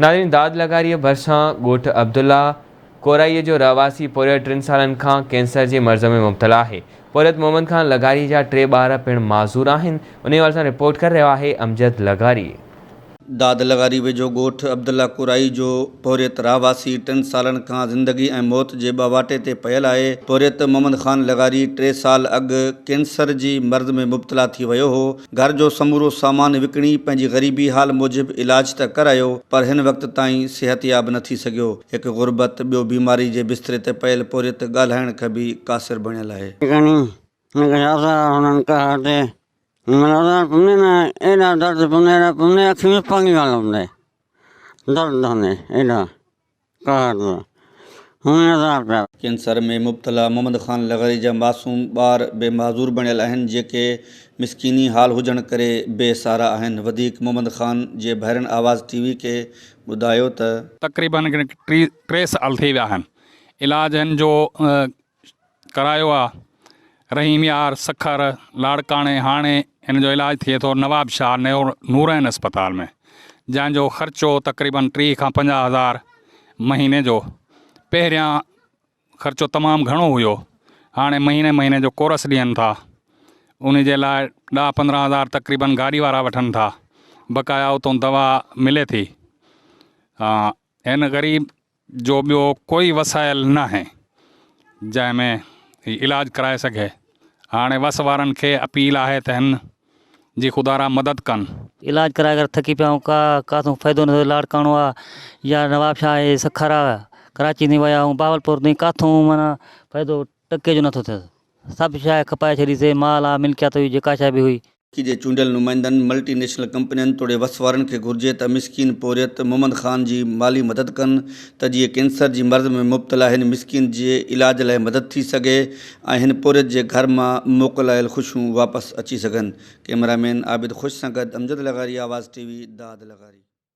ناظرين داد لغاريء ڀرسان ڳوٺ عبدالله ڪورائيء جو رهواسي پورهيت ٽن سالن کان ڪينسر جي مرض ۾ مبتلا آهي. پورهيت محمد خان لغاري جا ٽي ٻار پڻ معذور آهن. انهي حوالي سان رپورٽ ڪري رهيو آهي امجد لغاري. داد لغاري ويجهو ڳوٺ عبدالله ڪورائي جو پورهيت رهواسي ٽن سالن کان زندگي ۽ موت جي ٻه واٽي تي پيل آهي. پورهيت محمد خان لغاري ٽي سال اڳ ڪينسر جي مرض ۾ مبتلا ٿي ويو هو. گهر جو سمورو سامان وڪڻي پنهنجي غريبي حال موجب علاج ته ڪرايو پر هن وقت تائين صحتياب نه ٿي سگهيو. هڪ غربت ٻيو بيماري جي بستري تي پيل پورهيت ڳالهائڻ کان به قاصر بڻيل آهي. گهڻي هنن ڪهاڙ تي ايڏا درد پوندي ايڏا پوندي اکين ۾ پاڻي ڪانه پوندي درد هوندي ايڏا قهر هونئن عذاب پيا. ڪينسر ۾ مبتلا محمد خان لغاري جا معصوم ٻار به معذور بڻيل آهن جيڪي مسڪيني حال هجڻ ڪري بي سهارا آهن وڌيڪ محمد خان جي ڀائرن آواز ٽي وي کي ٻڌايو ته. تقريبن ٽي سال ٿي ويا آهن علاج هن جو ڪرايو آ رحيم يار سکر لاڙڪاڻي هاڻي هن جو علاج ٿئي ٿو نواب شاهه نيو نورين اسپتال ۾ جنهن جو خرچو تقريبن 30 کان 50 هزار مهيني جو پهريان خرچو تمام گهڻو هيو هاڻي مهيني مهيني جو ڪورس ڏين ٿا ان جي لاء 10 15 هزار تقريبن گاڏي وارا وٺن ٿا بقايا اتون دوا ملي ٿي هن غريب جو ٻيو ڪوئي وسائل ناهي جنهن ۾ هي علاج ڪرائي سگهي. هاڻي وس وارن کي اپيل آهي ته هن جي خدارا مدد ڪن. علاج ڪرائي ڪري ٿڪي پيا آهيون ڪا ڪاٿون فائدو نه ٿيو لاڙڪاڻو آ يا نوابشاهه آهي سکر آ ڪراچي تائين ويا آهيون بهاولپور تائين ڪاٿون معنيٰ فائدو ٽڪي جو نٿو ٿئي سڀ شيء کپائي ڇڏي سي مال آ ملڪيت هئي جيڪا شيء به هئي. علائقي جي چونڊيل نمائندن، ملٽي نيشنل ڪمپنين توڙي وس وارن کي گهرجي ته مسڪين پورهيت محمد خان جي مالي مدد ڪن ته جيئن ڪينسر جي مرض ۾ مبتلا هن مسڪين جي علاج لاء مدد ٿي سگهي ۽ هن پورهيت جي گهر مان موڪلايل خوشيون واپس اچي سگهن. ڪئميرا مين عابد خوش سان گڏ امجد لغاري آواز ٽي وي داد لغاري.